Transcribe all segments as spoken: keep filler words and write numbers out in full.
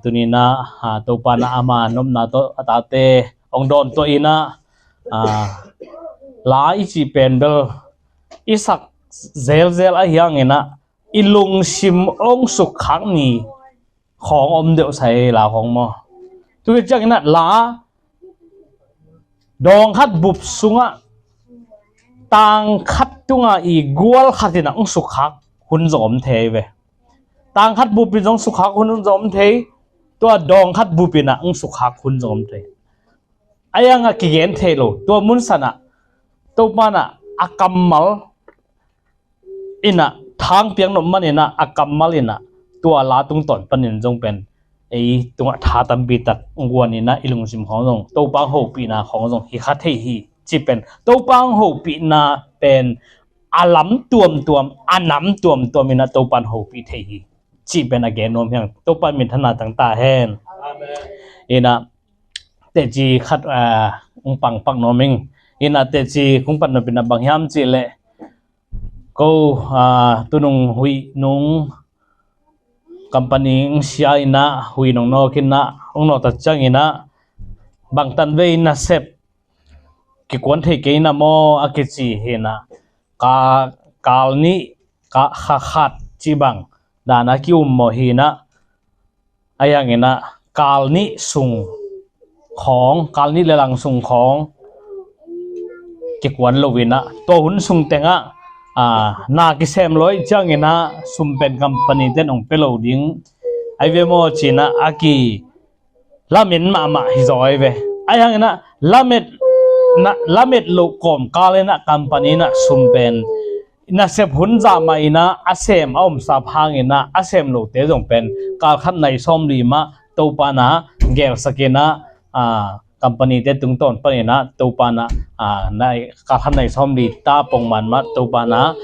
Tuninah Topa na ama nopna tawh a tate hong dawn tuah inah, la i cih pen bel i sak zelzel ahi hanginah i lungsim hong sukkhak ni khawng om deuh sa hi la khawng maw? Tuki cianginah la dawng khat bup sungah tang khat tunga i gual khat inah hong sukkhak hun zong om thei ve. Tang khat bup in zong sukkhak hun zong om thei, tua dawng khat bup inah hong sukkhak hun zong om thei. A iangah kigen thei lo, tua munsanah Topa nah a kammal inah thang piak nop maninah a kammal inah tua la tungtawn panin zong pen ei tungah tha tampi tak guan inah i lungsim khawng zong Topa hopihna khawng zong hi kha thei hi. Cih pen Topa hopihna pen a lam tuamtuam, a nam tuamtuam inah Topa hopih thei hi. Cih pen a gen nuam hiang. Topa minthanna tang ta hen. Inah teci khat hong pangpak nuam ing. Inah teci kong pan nop inah bang hiam cih leh ko tunung huih nung company hong sia inah huih nong nawk inah hong nawktak cianginah bangtan vei nasep kikuan thei kei na maw a kici hinah, ka kal nih ka kha khat cih bang dana ki-um maw hinah, a ianginah kal nih sung khawng, kal nih le lang sung khawng kikuan lo inah tua hun sung tengah na kisem lo ih cianginah sum pen company ten hong pia lo ding ai ve maw cinah a ki lamen mahmah hi zaw ai ve. Ai hanginah lamet, lamet loh kawmkal inah company inah sum pen nasep hun zah mah inah a sem a omsap hanginah a sem lote zong pen kal khat nai sawmli mah Topa na gelsak inah company te tungtawn paninah Topa na kal khat nai sawmli ta pongman mah Topa na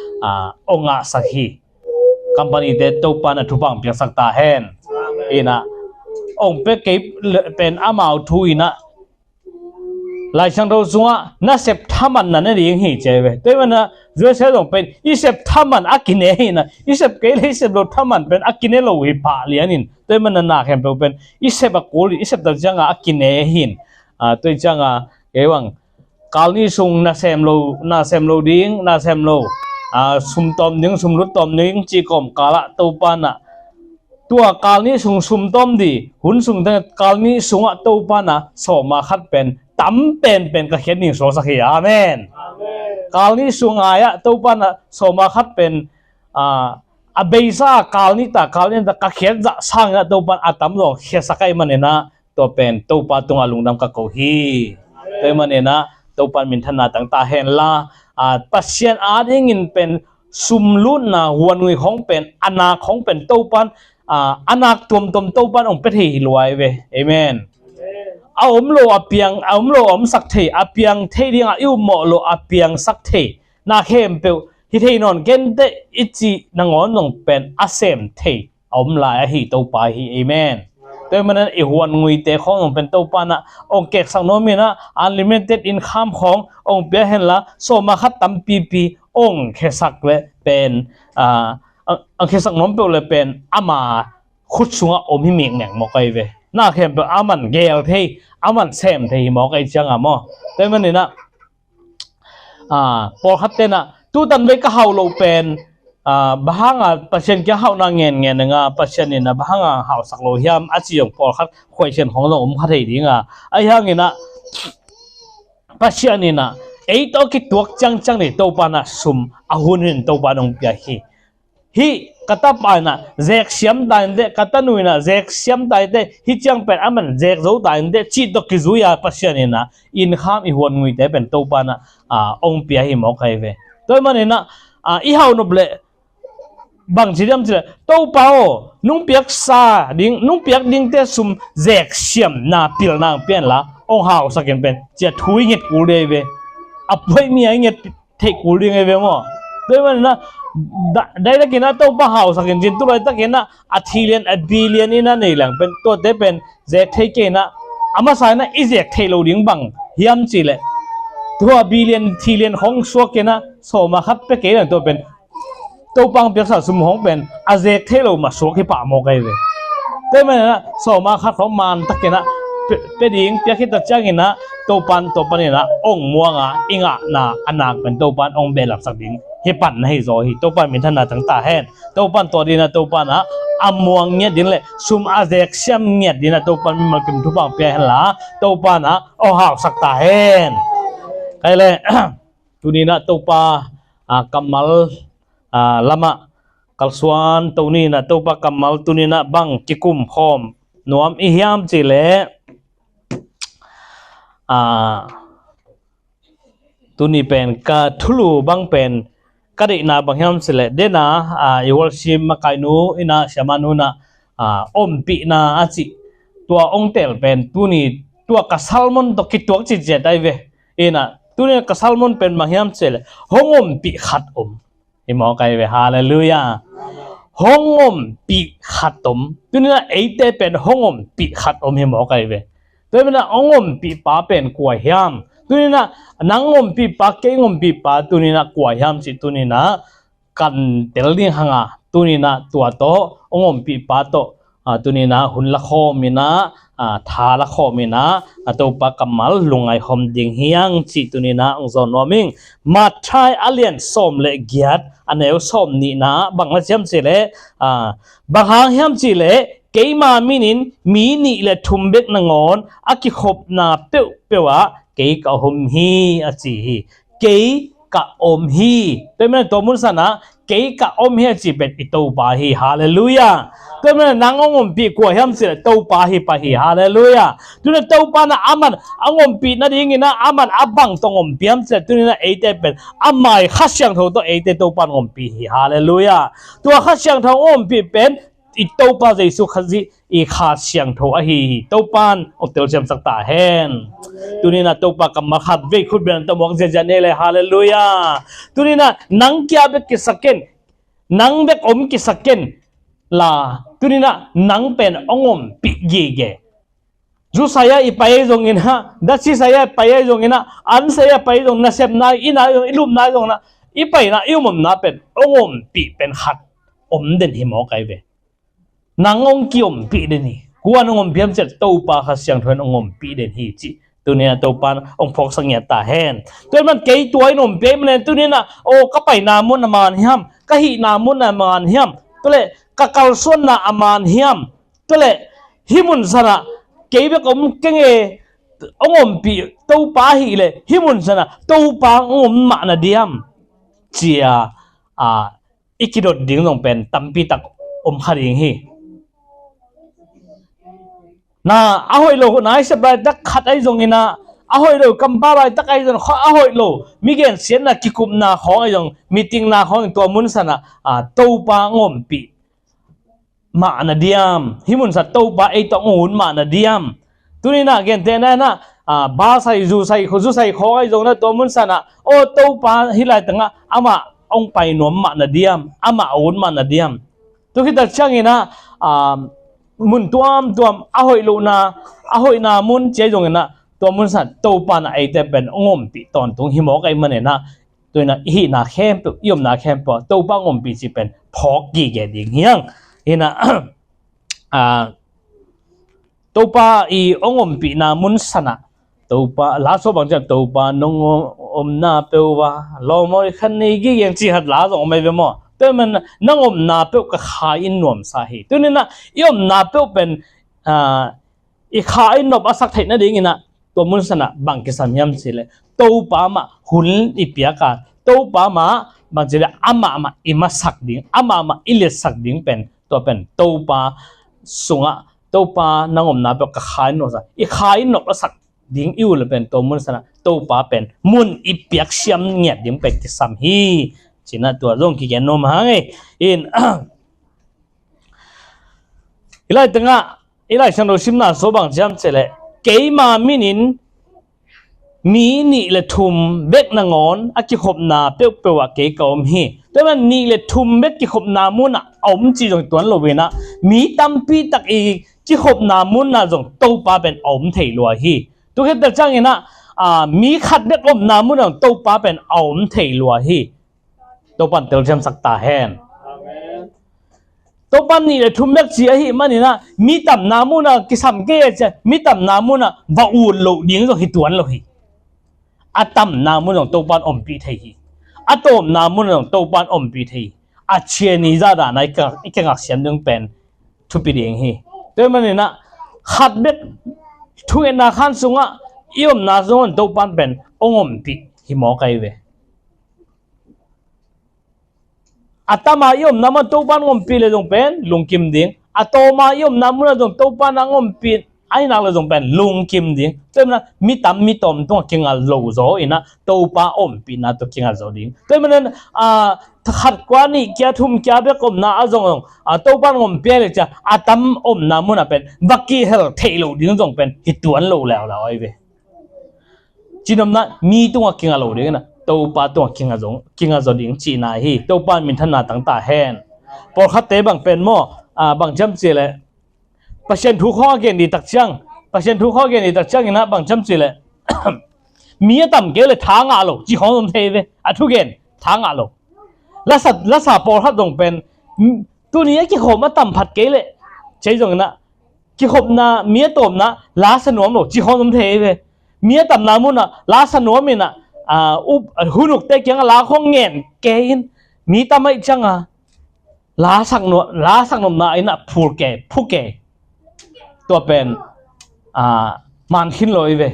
ong ngahsak hi. Company te Topa na thupha piaksak ta hen. Inah ong pia kei pen amau thu inah Lai Siangtho sungah nasep thaman na ne ding hi ci ai ve. Tua ih manah U S A zong pen i sep thaman a kine hi inah i sep kei le i sep lo thaman pen a kine lo hi pah lianin. Tua ih manah na khempeuh pen i sep a kul i sep tak cianga a kine hin. Tua ih cianga kei bang kal nih sung na sem lo, na sem lo ding, na sem lo, sum tawm ding, sum lut tawm ding cih kawmkal ah Topa na tua kal nih sung sum tawm ding hun sung teng kal nih sungah Topa na sawma khat pen tam penpen ka khiat ding suaksak hi. Amen. Kal nih sung ai ah Topa na sawma khat pen a beisa kal nih ta, kal nih ta ka khiat zah sangin ah Topa na a tam zong khiatsak ai maninah tua pen Topa tungah lungdam ka ko hi. Tua ih maninah Topa minthanna tang ta henla, Pasian adingin pen sumlutna huan ngui khawng pen a nak khawng pen Topa a nak tuamtuam Topa ong pia thei hi luai ve. Amen. A om lo a piang, a om lo a omsak thei, a piang thei dingah i ummawh lo a piangsak thei na khempeuh hi thei nawn kenteh i cih nangawn zong pen a sem thei a om lai ahi Topa hi. Amen. Tua ih manah i huan nguite khawng zong pen Topa na ong keksak nuam inah unlimited income khawng ong pia henla sawma khat tampipi ong khiasak le pen ong khiasak nuam peuh le pen ama khut sungah om hi mikmeng mawk ai ve. Na khempeuh a man gel thei, a man sem thei hi mawk ai cianga maw? Tua ih maninah pawlkhat tenah tutan vei ka hauh loh pen bang hanga Pasian kiang hauhna ngenngen inga Pasian inah bang hanga hauhsak lo hiam a ci zong pawlkhat khuaisian khawng zong om kha thei dinga. Ahi hanginah Pasian inah ei tawh kituak ciangciang ni Topa na sum a hun hin Topa nong pia hi. Hih ka tapa inah zek siam ta inteh, ka tanu inah zek siam ta inteh, hih ciang pen a man zek zo ta inteh cih tawh kizui-a Pasian inah income i huan nguite pen Topa na ong pia hi mawk ai ve. Tua ih maninah i hauh nop leh bangci diam cileh Topa aw nung piaksa ding, nung piak dingte sum zek siamna pilna ang pianla ong hauhsakin pen cia thu i nget kul dei ve. A puaih mi a i nget theih kul ding ai ve maw? Tua ih maninah daitakinah Topa hauhsakin cin tulai takinah a thilian a bilian inah nei leng pen tuate pen zek thei kei inah a masa inah i zek theih lo ding bang hiam cileh tua bilian thilian khawng suak inah sawma khat pia kei leng tua pen Topa ang piaksa sum khawng pen a zek theih lo mah suak hi pah mawk ai ve. Tua hi manin ah sawma khat khawng man takin ah pe, pe ding, pia khit tak ciangin ah Topan, Topan in ah ong muang a, i ngahna a nak pen Topan ong behlapsak ding hi pan na hi zaw hi. Topan minthanna tang ta hen. Topan tua ding ah, Topan ah a muang ngiat ding le sum a zek siam ngiat ding ah Topan mimal kim thupha pia hen la, Topan ah ong hausak ta hen. Kai le, tuni in ah Topa, ah, kammal, ah, lamah kalsuan to ni in ah, Topa kammal tuni in ah bang kikum khawm nuam i hiam cih leh, ah, tuni pen ka thulu bang pen ka deihna bang hiam cih leh, den a, ah, i worship makainu in ah, siamanu in ah, ah, ompihna a cih tua ong tel pen tuni tua ka sermon tawh kituak ciciat ahi ve. In ah tuni ka sermon pen bang hiam cih leh hong ompih khat om. Hi mawk ahi ve, halleluiah. Hong ompih khat om. Tuni in ah eite pen hong ompih khat om hi mawk ahi ve. Tua hi manin ah hong ompih pa pen kua hiam? Tuni in ah nang ompih pa, kei ompih pa, tuni in ah kua hiam cih tuni in ah kan tel ding hang a, tuni in ah tua tawh, hong ompih pa tawh, ah, tuni in ah hun la khawm in ah, ah, tha la khawm in ah, ah, Topa kammal lungngai khawm ding hi hang cih tuni in ah hong zawn nuam ing. Matthai a lian sawm le giat, a neu sawm nihna bang la hiam cih leh, ah, bang hang hiam cih leh, keima min in mi nih le thum bek nangawn a kikhopna peuhpeuh ah kei ka om hi, a ci hi. Kei ka om hi. Tua hi manin tua mun san ah kei ka om hi a ci pen i Topa hi. Halleluiah. Tua hi manin nang hong ompih kua hiam cih leh Topa hi pah hi. Halleluiah. Tuni in ah Topa in ah aman hong ompih nading in ah aman a bang tawh hong ompih hiam cih leh tuni in ah eite pen ama i Kha Siangtho tawh eite Topa in hong ompih hi. Halleluiah. Tua Kha Siangtho hong ompih pen i Topa Jesu Khazih i Kha Siangtho ahi hi. Topa in hong telsiamsak ta hen. Tuni in ah Topa kammal khat vei khut beng tawh muak ziahziah ni le, halleluiah. Tuni in ah nang kia bek kisak ken, nang bek om kisak ken la, tuni in ah nang pen hong ompih gige. Zu sai a i pai ahi zongin ah, datsi sai a i pai ahi zongin ah, an sai a i pai ahi zongin ah, nasepna i na ahi zongin, i lupna ahi zongin ah, i paina i om omna pen hong ompih pen khat om den hi mawk ahi ve. Nang hong kiompih den hi. Kua in hong ompih hiam cih leh Topa Kha Siangtho in hong ompih den hi cih tuni in ah Topa in hong phawksak ngiat ta hen. Tua hi manin kei tua in ompih ahih manin tuni in ah, aw, ka paina mun a man hiam, ka hihna mun a man hiam, tua leh ka kalsuanna a man hiam, tua leh hih mun san ah kei bek om keng e, hong ompih Topa ahih leh hih mun san ah Topa hong om mah na diam, ci a, a, i kidot ding zong pen tampi tak om kha ding hi. Na, a hoih lo, na i sep laitak khat ahi zongin ah, a hoih lo, kampau laitak ahi zongin, kha a hoih lo, mi gensiatna kikupna khawng ahi zong, meetingna khawng, tua mun san ah, a, Topa hong ompih mah na diam, hih mun san Topa ei tawh hong ut mah na diam. Tuni in ah gentehna in ah, a, bar sai, zu sai, zu sai khawng ahi zongin ah tua mun san ah, aw, Topa hih laitang ah amah hong pai nuam mah na diam, amah hong ut mah na diam. Tua khit tak ciangin ah, a, mun tuamtuam, a hoih lohna, a hoihna mun ci ahi zongin ah tua mun san Topa in ah eite pen hong ompih tawntung hi mawk ahih manin ah, tua in ah i hihna khempeuh, i omna khempeuh ah Topa hong ompih cih pen phawk gige ding hi hang. Hi in ah, a, Topa i hong ompihna mun san ah, Topa, la sawm bang ciang, Topa nong omna peuh ah lawm aw i khan nei gige ing ci khat la zong om ahi ve maw. Tua hi manin nang omna peuh ka kha in nuamsa hi. Tuni in ah i omna peuh pen, a, i kha in nop a sak theih nadingin ah tua mun san ah bang kisam hiam cih leh Topa mah hun i piak a, Topa mah bang ci leh amah mah i masak ding, amah mah i liatsak ding pen, tua pen Topa sungah, Topa nang omna peuh ka kha in nuamsa, i kha in nop a sak ding i ut leh pen tua mun san ah Topa pen mun i piak siam ngiat ding pen kisam hi. Ci in ah tua zong kigen nuam hang e. In, i laitang ah, i Lai Siangtho simna sawm bang ci hiam cih leh, keima min in mi nih le thum bek nangawn a kikhopna peuhpeuh ah kei ka om hi. Tua hi manin nih le thum bek kikhopna mun ah a om ci zong tuan lo in ah, mi tampi tak i kikhopna mun ah zong Topa pen a om thei lua hi. Tua khit tak ciangin ah, a, mi khat bek omna mun ah zong Topa pen a om thei lua hi. Topa in telsiamsak ta hen. Amen. Topa nih le thum bek ci ahih manin ah, mi tamna munah kisam kei a cia, mi tamna munah va ut loh ding zong hi tuan lo hi. A tamna mun zong Topa in ompih thei hi. A tawpna mun zong Topa in ompih thei hi. A ciani zah dan a i ka, i ka ngaksiam ding pen thupi ding hi. Tua ahih manin ah khat bek thungetna khan sungah i omna zong Topa in pen hong ompih hi mawk ahi ve. A tama i omna mun Topa in hong ompih le zong pen lungkim ding. A tawma i omna munah zong Topa in hong ompih ahih nak le zong pen lungkim ding. Tua ahih manin ah mi tam mi tawm tungah kinga lo zaw in ah Topa ompihna tawh kinga zaw ding. Tua ahih manin ah khat kua nih kia thum kia bek omna ah zong zong, ah, Topa in hong ompih le cia a tam omna munah pen va kihel theih loh ding zong pen hi tuan lo leuleu ahi ve. Cinopna mi tungah kinga lo ding in ah Topa tungah kinga zaw, kinga zaw ding cihna hi. Topa minthanna tang ta hen. Pawlkhatte bang pen maw, ah, bang ciam cih leh Pasian thu khawng a gen dih tak ciang, Pasian thu khawng a gen dih tak ciang in ah bang ciam cih leh mi a tam kei le tha ngah lo cih khawng zong thei ve. A thugen tha ngah lo. Lasa, lasa pawlkhat zong pen, mm, tuni a kikhawm a tam phat kei le cei zong in ah kikhopna mi a tawpna la sa nuam lo cih khawng zong thei ve. Mi a tamna munah la sa nuam in ah, ah, up, ah, hun ukte kiangah la khawng ngen kei in mi tam ahih ciangah la sak nuam, la sak nuamna in ah phul kei, phu kei. Tua pen, ah, man khin lo hi ve.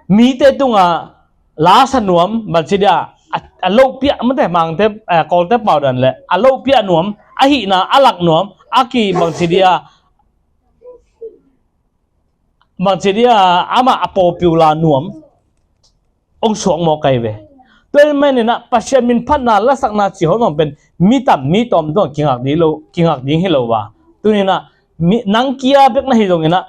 Mite tungah la sa nuam bang ci dia, a, a loh piah mate, Mangte, eh, Kawlte pau dan le a loh piah nuam, a hihna a lak nuam, a ki bang ci dia, bang ci dia, amah a popular nuam hong suak mawk ahi ve. Tua ahih manin ah Pasian min phatna lasakna cih khawng zong pen mi tam mi tawm tungah kingak ding lo, kingak ding hi lo a. Tuni in ah mi, nang kia bek na hi zong in ah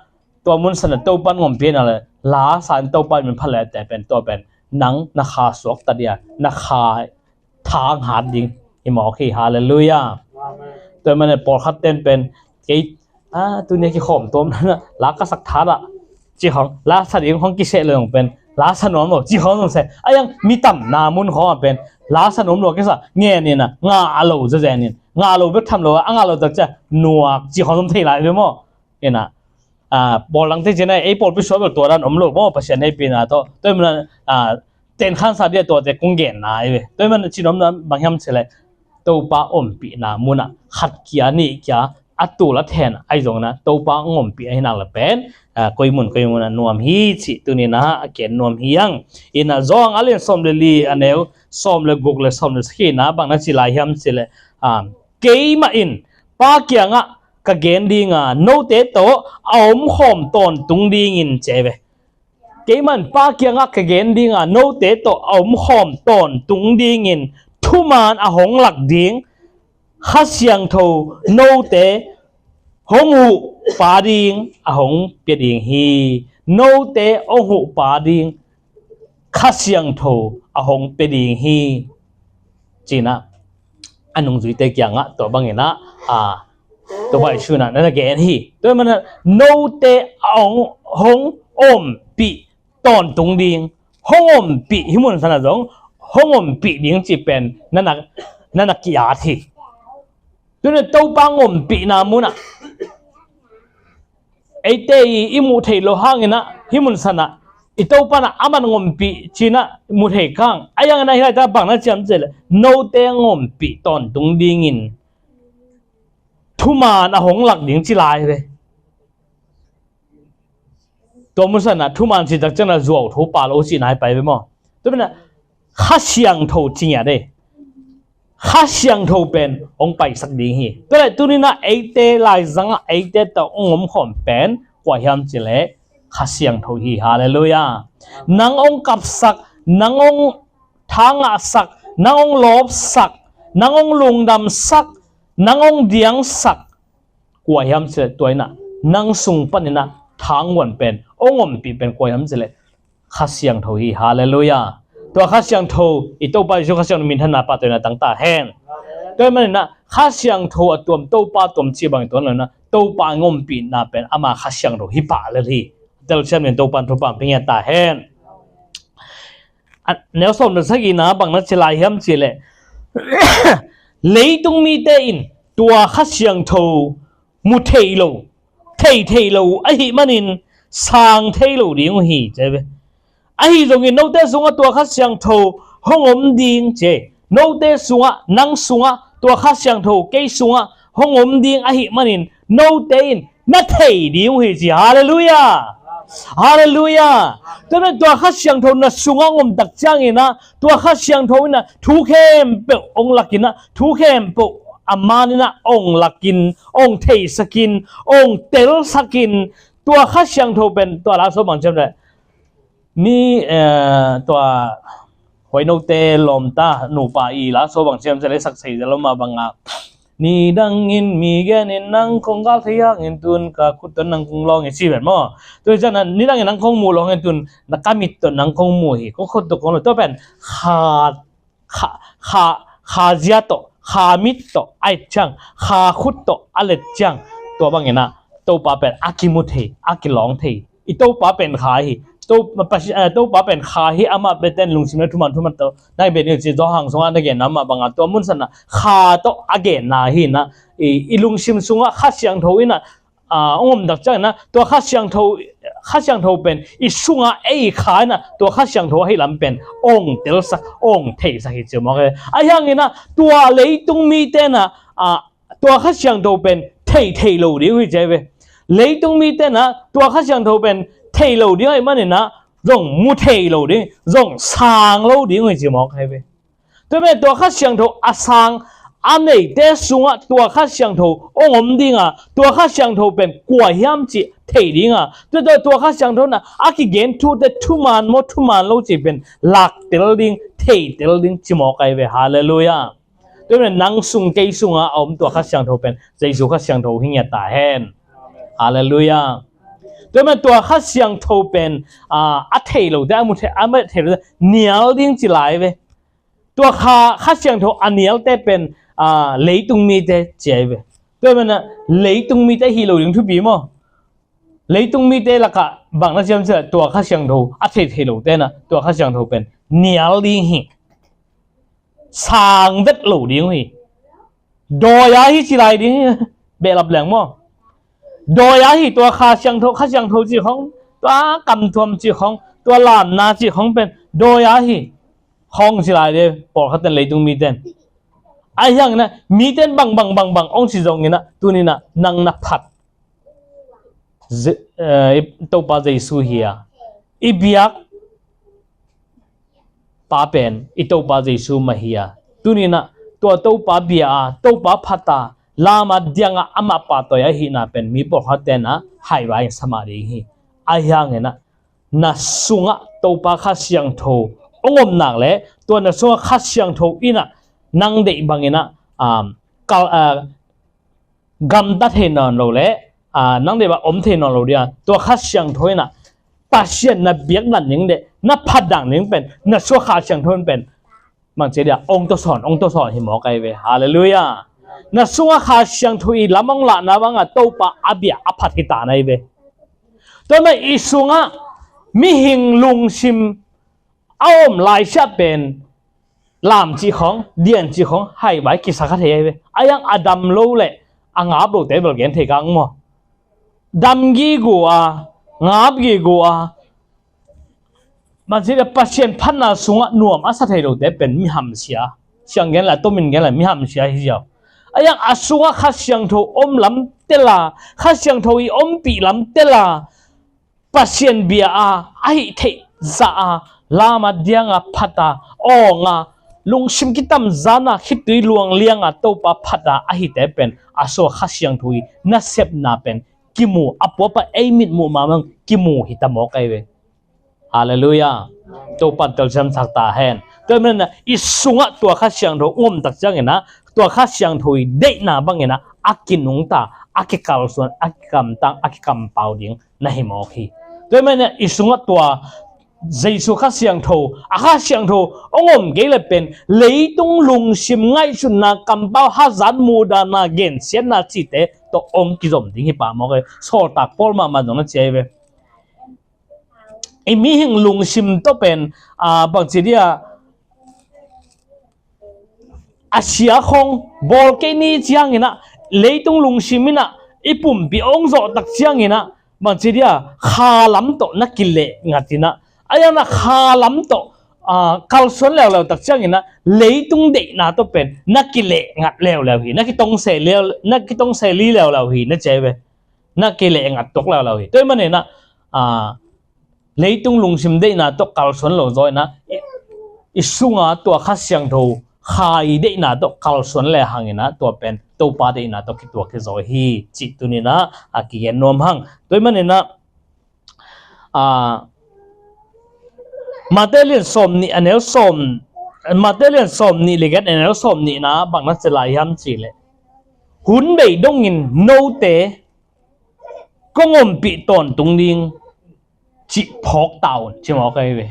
tua mun sanah Topa in hong ompih na le, la sa in Topa min phat le te pen, tua pen nang na kha suak ta dia, na kha thang hat ding hi mawk hi. Halleluiah. Amen. Tua ahih manin pawlkhat ten pen kei, ah, tuni a kikhawm tawm na la ka sak tha dah cih khawng, la sa ding khawng kiseh lo zong pen la sa nuam lo cih khawng zong seh. A iang mi tamna mun khawng ah pen la sa nuam lo kisa ngen in ah ngah a lo zazen in, ngah lo bek tham lo a, a ngah lo tak ciah nuak cih khawng zong thei lai ve maw. In ah, ah, pawl dangte cih na ei pawlpi suah bel tua dan om lo maw, Pasian hehpihna tawh. Tua ahih manin ah, ah, tenkhansa dia tuate kong genna ahi ve. Tua ahih manin cinopna bang hiam cih leh Topa ompihna munah khat kia nih kia a tul a then ahi zongin ah Topa hong ompih ahih nak le pen, ah, koi mun koi mun ah nuam hi cih tuni in ah a ken nuam hi hang. In ah Johan a lian sawm le li a neu sawm le guk le sawm le sagihna bang na ci lai hiam cih leh, ah, keimah in Pa kiangah ka gen ding a, note tawh a omkhawm tawntung dingin ci ahi ve. Keimah in Pa kiangah ka gen ding a, note tawh a omkhawm tawntung dingin thuman a hong lak ding Kha Siangtho note hong huh pa ding a hong pia ding hi. Note hong huh pa ding Kha Siangtho a hong pia ding hi. Ci-in ah a nungzuite kiangah tua bangin ah, a, tua pai suna na na gen hi. Tua ahih manin ah note a hong, hong ompih tawntung ding, hong ompih, hih mun sanah zong hong ompih ding cih pen na na, na na ki-at hi. Tua ahih manin Topa hong ompihna munah eite i, i muh theih loh hangin ah hih mun sanah i Topa in ah aman hong ompih ci-in ah mu thei kang. A iangin ah hih laitak bang na ci hiam cih leh note hong ompih tawntung dingin thuman a hong lak ding ci lai ve. Tua mun sanah thuman cih tak ciangin ah zuau thu pha lo cihna hi pai ve maw. Tua ahih manin ah Kha Siangtho ci ngiat ei. Kha Siangtho pen hong paisak ding hi. Tua leh tuni-in ah eite laizangah eite tawh hong omkhawm pen kua hiam cih leh Kha Siangtho hi. Halleluiah. Nang hong kapsak, nang hong thangahsak, nang hong lawpsak, nang hong lungdamsak, nang hong diangsak kua hiam cih leh tua in ah nang sung panin ah thanghuan pen hong ompih pen kua hiam cih leh Kha Siangtho hi. Halleluiah. Tua Kha Siangtho, i Topa Jesu Kha Siangtho minthanna pahtawina tang ta hen. Tua ahih manin ah Kha Siangtho a tuam, Topa tuam cih bang i tuan lo-in ah Topa hong ompihna pen ama Kha Siangtho hi pah lel hi. Telsiam ni-in Topa in thupha hong pia ngiat ta hen. A, neu sawm le sagihna bang na ci lai hiam cih leh leitung mite in tua Kha Siangtho mu thei lo, thei thei lo ahih manin sang thei lo ding uh hi, ci ve. Ahi zongin note sungah tua Kha Siangtho hong om ding, ci. Note sungah, nang sungah tua Kha Siangtho kei sungah hong om ding ahih manin note in na thei ding uh hi, ci. Halleluiah. Halleluiah. Tua tua Kha Siangtho na sungah hong om tak ciangin ah, tua Kha Siangtho in ah thu khempeuh hong lakin ah, thu khempeuh a man in ah hong lakin, hong theisakin, hong telsakin. Tua Kha Siangtho pen tua la so bang ciam le ni, eh, tua huai note lawmta nupa i la so bang ciam le sak sei zia lo mah bangah, nidangin mi genin nang kong gal thei hangin tun ka khut tawh nang kong lawng hi, ci ven maw. Tua hi ciangin nidangin nang kong mu lawng hi, tun na ka mit tawh nang kong mu hi, kong khut tawh kong lawng. Tua pen kha, kha, kha, kha zia tawh, kha mit tawh a et ciang, kha khut tawh a let ciang, tua bangin ah Topa pen a kimu thei, a kilawng thei. I Topa pen kha hi. To-, Pasi-, eh, Topa pen kha hi, amah pen ten lungsim le thuman thuman tawh na i bet ni, ci Johan sungah na genna mah bangah tua mun sanah kha tawh a genna hi in ah, i, i lungsim sungah Kha Siangtho in ah, ah, hong om tak ciangin ah, tua Kha Siangtho, Kha Siangtho pen i sungah ei kha in ah, tua Kha Siangtho ahi lam pen hong telsak, hong theisak hi, ci mawk e. Ahi hangin ah tua leitung mite in ah, ah, tua Kha Siangtho pen thei thei lo ding uh hi, ci ve. Leitung mite in ah tua Kha Siangtho pen thei lo ding ahih manin ah zong mu thei lo ding, zong sang lo ding uh hi, ci mawk hi ve. Tua pen tua Kha Siangtho a sang a neite sungah tua Kha Siangtho hong om ding a, tua Kha Siangtho pen kua hiam cih thei ding a, tua, tua, tua Kha Siangtho in ah a kigen thute thuman maw thuman lo cih pen laktel ding, theitel ding, ci mawk hi ve. Halleluiah. Tua pen nang sung kei sungah a om tua Kha Siangtho pen Jesu Kha Siangtho hi ngiat ta hen. Halleluiah. Tua pen tua Kha Siangtho pen, ah, a thei lote, a mu thei, a mu thei lote nial ding ci lai ve. Tua Kha, Kha Siangtho a nialte pen, ah, leitung mite ci hi ve. Tua pen ah leitung mite hi lo ding thupi maw. Leitung mite lakah bang na ciam ciah, tua Kha Siangtho a thei thei lote in ah tua Kha Siangtho pen nial ding hi. Sang vet lo ding uh hi. Dawi a hi ci lai ding hi. Behlap leng maw. Dawi a hi, tua Kha Siangtho, Kha Siangtho cih khong, tua kamthuam cih khong, tua lamna cih khong pen dawi a hi khong ci lai ding, pawlkhat ten, leitung mite in. Ahi hangin ah mite in bang bang bang bang hong ci zongin ah, tuni in ah nang na phat, Je-, eh, i Topa Jesu hi a, i biak pa pen i Topa Jesu mah hi a, tuni in ah tua Topa bia a, Topa phat a, lam a diang a, amah pahtawi ahihna pen mi pawlkhat ten ah haivai in sa mah ding hi. Ahi hangin ah na sungah Topa Kha Siangtho hong om nak leh, tua na sungah Kha Siangtho in ah nang deih bangin ah, um, kal, ah, gamta thei nawn lo leh, ah, nang deih bang om thei nawn lo ding a, tua Kha Siangtho in ah Pasian na biak dan ding leh na phat dan ding pen, na sungah Kha Siangtho in pen, bang ci dia, hong tawsawn, hong tawsawn hi mawk hi ve. Halleluiah. Na sungah Kha Siangtho i lam hong lahna bangah Topa a bia a phat hi ta na hi ve. Tua mah i sungah mihing lungsim a om laisiah pen lam cih khong, dian cih khong, haivai kisa kha thei hi ve. A yang a dam lo leh a ngap lote bel gen thei kang maw. Dam gige a, ngap gige a, bang ci dia, Pasian phatna sungah nuam a sa thei lote pen mi hamsia. Siang gen leh, tomin gen leh, mi hamsia hi ziau. A yang a sungah Kha Siangtho om lam tel a, Kha Siangtho i ompih lam tel a, Pasian bia a, a hih theih zah a, lam a diang a phat a, awng a, lungsim kitamzan a, khitui luang liang a, Topa phat a, a hihte pen a sungah Kha Siangtho i nasepna pen kimu, a puapa ei mit muh mahmah kimu hi ta mawk hi ve. Halleluiah. Topa in telsiam sak ta hen. Tua manin ah i sungah tua Kha Siangtho hong om tak ciangin ah, tua Kha Siangtho i deihna bangin ah a kinungta, a kikalsuan, a kikamtang, a kikampau ding na hi mawk hi. Tua manin ah i sungah tua Jesu Kha Siangtho, a Kha Siangtho hong om kei leh pen leitung lungsim ngaihsutna, kampau hazat, muhdahna, gensiatna cihte tawh hong kizom ding hi pah mawk hi. Sawltak Paul mahmah zong na ci hi ve. I mihing lungsim tawh pen, ah, bangci dia, a sia khong bawl kei ni ciangin ah, leitung lungsim in ah i pumpi hong zawh tak ciangin ah, bangci dia, kha lam tawh na kileh ngat in ah, a yang na kha lam tawh, ah, kalsuan leuleu tak ciangin ah, leitung deihna tawh pen na kileh ngat leuleu hi, na kitongse leu, na kitongse li leuleu hi, na ci ve. Na kileh ngat tuk leuleu hi. Tua ahih manin ah, ah, leitung lungsim deihna tawh kalsuan lo zaw in ah, i, i sunga tua Kha Siangtho khai deihna tawh kalsuan le hangin ah, tua pen Topa deihna tawh kituak hi zaw hi, cih tuni in ah a kigen nuam hang. Tua ahih manin ah, ah, Matthai lian sawm nih a neu sawm, Matthai lian sawm nih le giat a neu sawm nih na bang na ci lai hiam cih leh, hun bei dongin note kong ompih tawntung ding cih phawk ta un, ci mawk ahi ve.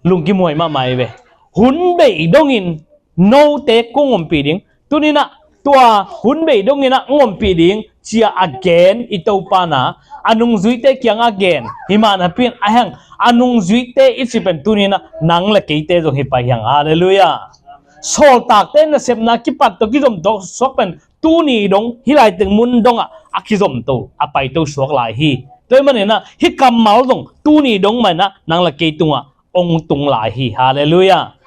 Lungkim huai mahmah ahi ve. Hun bei dongin note kong ompih ding. Tuni in ah tua hun bei dongin ah hong ompih ding ci-a a gen i Topa in ah, a nungzuite kiangah a gen hi mah napi in, a hang a nungzuite i cih pen tuni in ah nang le keite zong hi pah hi hang. Halleluiah. Sawltakte nasepna kipat tawh kizom tawh suak pen tuni dong hih lai teng mun dongah a kizom to, a paito suak lai hi. Tua ahih manin ah hih kammal zong tuni dong mah in ah nang le kei tungah hong tung lai hi. Halleluiah.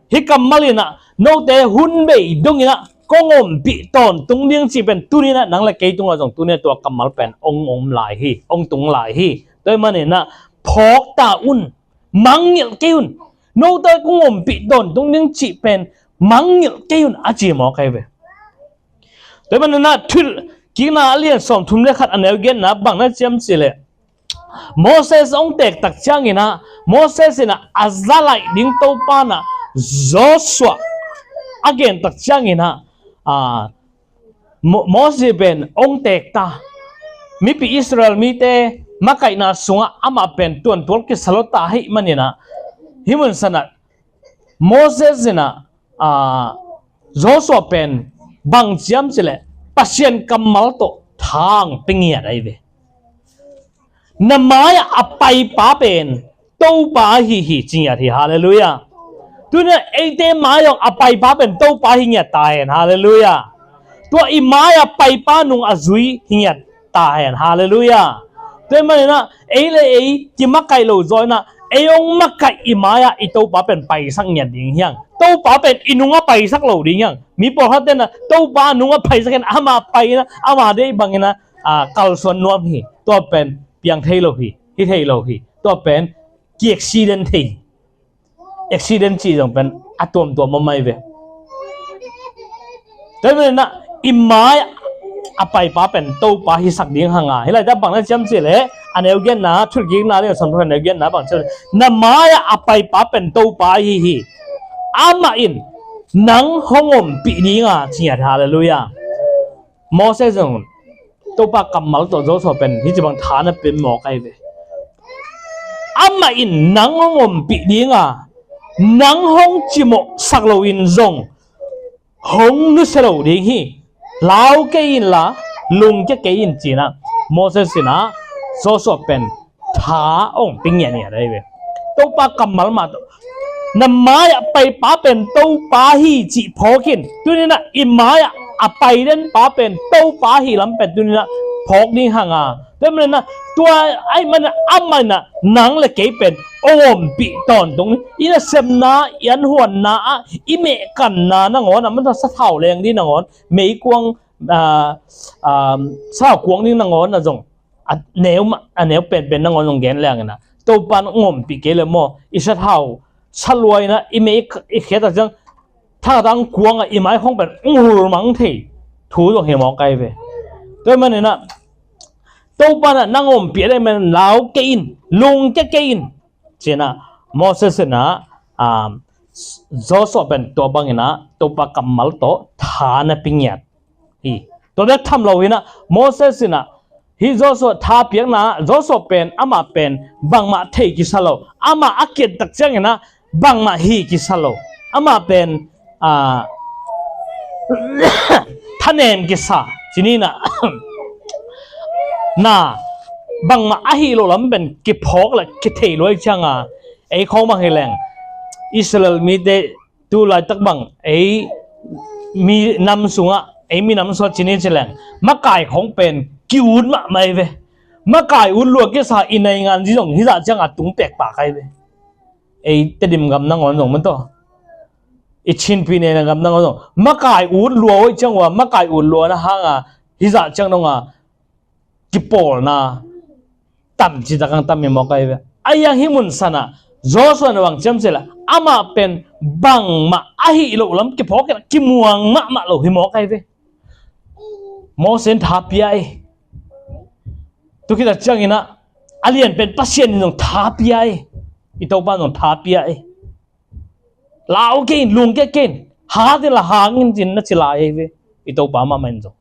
Hih kammal in ah note hun bei dongin ah kong ompih tawntung ding cih pen tuni in ah nang le kei tungah zong tuni in ah tua kammal pen hong om lai hi, hong tung lai hi. Tua ahih manin ah phawk ta un, mangngilh kei un. Note kong ompih tawntung ding cih pen mangngilh kei un, a ci mawk ahi ve. Tua ahih manin ah Thuhilhkikna a lian sawmthum le khat a neu giatna bang na ci hiam cih leh, Moses hong teek tak ciangin ah, Moses in ah a za laih ding Topa in ah Joshua a gen tak ciangin ah, ah, Mo-, Moses pen hong teek ta. Mipi Israel mite makaihna sungah amah pen tuantual kisa lo ta ahih manin ah, hih mun san ah Moses in ah, ah, Joshua pen bang ci hiam cih leh Pasian kammal tawh tha hong pia ngiat ahi ve. Na mai-ah a paipa pen Topa ahi hi, ci ngiat hi. Halleluiah. Tuni in ah eite mai-ah a paipa pen Topa hi ngiat ta hen. Halleluiah. Tua i mai-ah paipa nung a zui hi ngiat ta hen. Halleluiah. Tua ahih manin ah ei le ei kimakaih lo zaw in ah, ei hong makaih i mai-ah i Topa pen paisak ngiat ding hi hang. Topa pen i nungah paisak lo ding hi hang. Mi pawlkhatte in ah Topa nungah paisak in, amah pai in ah, amah deih bangin ah, ah, kalsuan nuam hi. Tua pen piang thei lo hi, hi thei lo hi. Tua pen ki-accident thei hi. Accident cih zong pen a tuamtuam om ahi ve. Tua ahih manin ah i mai-ah a paipa pen Topa hisak ding hang a, hih lai-ah bang na ci hiam cih leh, a neu giatna, Thuhilhkikna a lian sawmthum le khat a neu giatna bang ci hiam cih leh, na mai-ah a paipa pen Topa ahi hi. Amah in nang hong ompih ding a, ci ngiat. Halleluiah. Moses zong Topa kammal tawh Joshua pen hih ci bang tha na pia mawk ahi ve. Amah in nang hong ompih ding a, nang hong cimawhsak loin zong hong nusia lo ding hi. Lau kei inla, lungkia kei in, ci-in ah Moses in ah Joshua pen tha hong pia ngiatngiat ahi ve. Topa kammal mah tawh, na mai-ah paipa pen Topa hi, cih phawk in. Tuni in ah i mai-ah a pai den pa pen Topa hi lam pen tuni in ah phawk ding hang a. Tua ahih manin ah, tua ahih manin ah amah in ah nang le kei pen hong ompih tawntung ni. I nasepna, i anhuanna ah, i mehkanna nangawn ah, man sathau leng ding nangawn, meikuang, ah, ah, sathau kuang ding nangawn ah zong, a neu mah, a neu penpen nangawn zong gen leng in ah, Topa in hong ompih kei leh maw, i sathau sa lua in ah, i mei i, i khiat tak ciang, thakhat ah hong kuang a, i mai khawng pen hong hulmang thei thu zong hi mawk ahi ve. Tua ahih manin ah Topa in ah nang ompih a deih manin lau kei in, lungkia kei in, ci-in ah Moses in ah, um, Joshua pen tua bangin ah Topa kammal tawh tha na pia ngiat hi. Tua bek tham lo hi in ah, Moses in ah hih Joshua tha piakna, Joshua pen, amah pen bangmah thei kisa lo. Amah a kiat tak ciangin ah bangmah hi kisa lo. Amah pen, ah, thanem kisa, ci ni in ah, na, bangmah a hih loh lam pen kiphawk le kithei lua ahih ciang a, ei khawng bang hi leng, Israel mite Tu laitak bang ei minam sungah, ei minam sungah ci ni ci leng, makai khong pen ki-ut mahmah hi ve. Makai ut lua kisa i naingan zi zong hizah cianga tung pekpak ahi ve. Ei Tedim gam nangawn zong man tawh, i Chinpi neina gam nangawn zong makai ut lua hoih ciang ua, makai ut lua na hanga hizah ciang donga kipawlna tam citak ang tam hi mawk ahi ve. A iang hih mun sanah Joshua na bang ciam cileh, amah pen bangmah ahi loh lam kiphawk inah kimuang mahmah lo hi mawk ahi ve. Moses in tha pia ei. Tu khita cianginah a lian pen Pasian in zong tha pia ei. I Topa in zong tha pia ei. Lau kei in, lung kei kei in, hat in la hang in cin na ci lai ei ve. I Topa mahmah in zong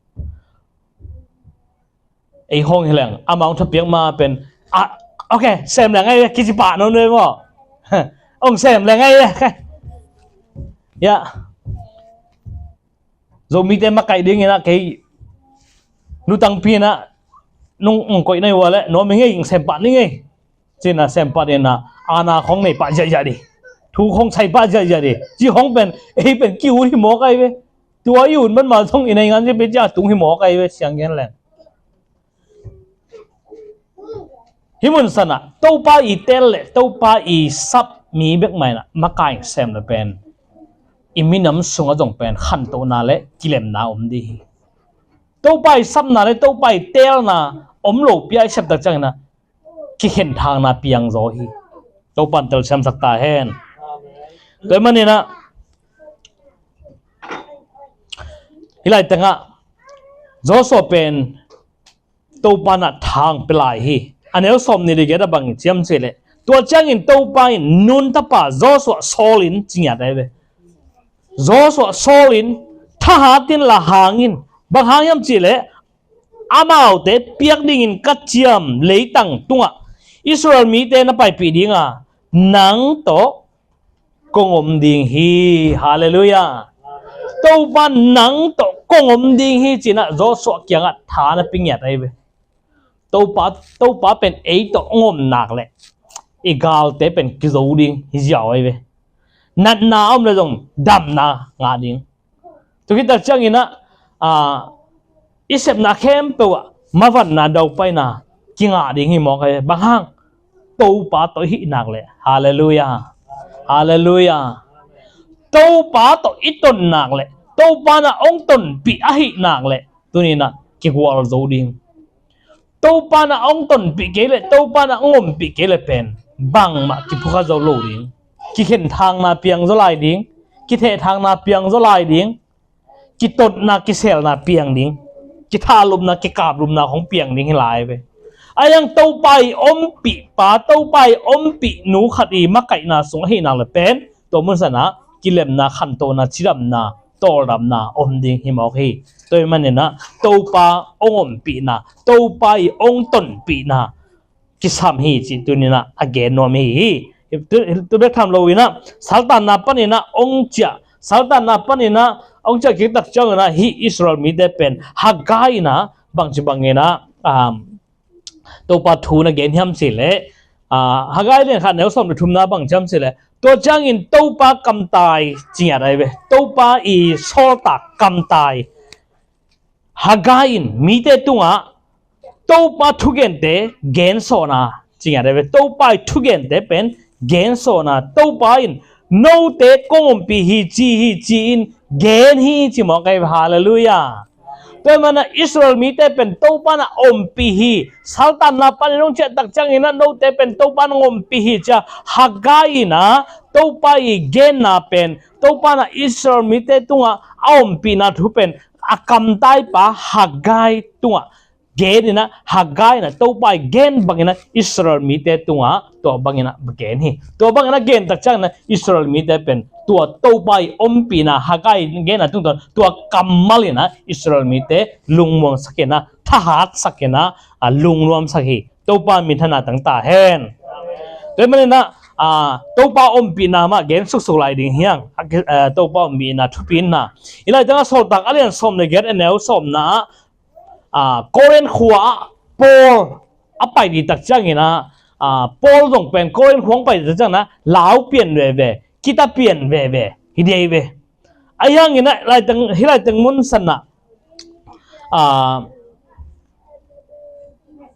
ei hong hi leng, amah hong thapiak ma pen, ah, ok, sem leng ei ve, kici pah nawn ve maw? Hong sem leng ei ve. Ya. Zomite makaih dinginah kei lutangpi inah nung ong koih na hi ua leh nuam hi ngei, ong sem pah ni ngei. Cinah sem pah dinah ana khong nei pah ziahziah di, thu khong sai pah ziahziah di. Ci khong pen ei pen ki-ut hi mawk ahi ve. Tua i ut man ma zong i naingan zi pen cia tung hi mawk ahi ve, siang gen leng. Hih mun sanah Topa i teel le Topa i sap mi bek mah inah makai sem le pen i minam sungah zong pen khantohna le kilemna om ding hi. Topa i sapna le Topa i teelna om lopi a i septak cianginah kikhenthangna piangzaw hi. Topa in telsiamsak ta hen. Tua hi maninah hih laitengah Joshua pen Topa inah thang pia lai hi. A neu sawm nih le giat a bang ciam cileh, tua ciangin Topa in Nun tapa Joshua sawl in ci ngiat ahi ve. Joshua sawl in thahat in la hang in, bang hang hiam cileh, amaute piak dingin ka ciam leitang tungah Israel mite na paipih dinga nang tawh kong om ding hi. Halleluiah. Topa nang tawh kong om ding hi cinah Joshua kiangah tha na pia ngiat ahi ve. Topa, Topa pen ei tawh hong om nak leh i galte pen kizo ding hi ziau ahi ve. Natna a om le zong damna ngah ding. Tu khita cianginah, ah, i sepna khempeuh ah mavanna daupaina kingah ding hi mawk ahi ve. Bang hang? Topa tawh i hih nak leh. Halleluiah. Halleluiah. Topa tawh i ton nak leh, Topa inah hong tonpih ahih nak leh tuninah kigual zo ding. Topa inah hong tonpih kei le, Topa inah hong ompih kei le pen bangmah kiphukha zo lo ding. Kikhenthangna piang zaw lai ding. Kithehthangna piang zaw lai ding. Kitotna kiselna piang ding. Kithahlupna kikaplupna hong piang ding hi lai ve. A iang Topa i ompihpa, Topa i ompihnu khat i makaihna sung ahih nak le pen tua mun sanah kilemna, khantohna, cidamna, tawldamna om ding hi mawk hi. Tua hi maninah Topa hong ompihna, Topa i hong tonpihna kisam hi cih tuninah a gen nuam hi hi. Tu, tu bek tham loinah saltanna paninah hong ciah, saltanna paninah hong ciah kiktak cianginah hih Israel mite pen Haggai inah bangci banginah, um, Topa thu na gen hiam cileh, ah, Haggai lian khat neu sawm le thumna bang ciam cileh, tua ciangin Topa kamtai ci ngiat ahi ve. Topa i sawltak kamtai Haggai in mite tungah Topa thugente gensawhna ci ngiat ahi ve. Topa i thugente pen gensawhna. Topa in note kong ompih hi ci hi ci-in gen hi ci mawk ahi ve. Halleluiah. Tua hi manah Israel mite pen Topa inah ompih hi. Saltanna panin hong ciahtak cianginah note pen Topa in hong ompih hi cia Haggai inah Topa i genna pen, Topa inah Israel mite tungah a ompihna thu pen a kamtaipa Haggai tungah geninah, Haggai inah Topa i gen banginah Israel mite tungah tua banginah gen hi. Tua banginah gentak cianginah Israel mite pen tua Topa i ompihna, Haggai genna tungtawn tua kammal inah Israel mite lungmuangsak inah, thahatsak inah, a, lungnuamsak hi. Topa minthanna tang ta hen. Tua hi maninah, a, Topa ompihna mah gen suksuk lai ding hiang. A, a, Topa ompihna thupina i laitangah Sawltak a lian sawm le giat a neu sawmna ah, a, Korin khua ah Paul a pai dihtak cianginah, a, Paul zong pen Korin khua hong pai dihtak cianginah lau pian veve, kita pian veve. Hi dei ve. Ahi hangin ah, laiteng, hih laiteng mun sanah, ah,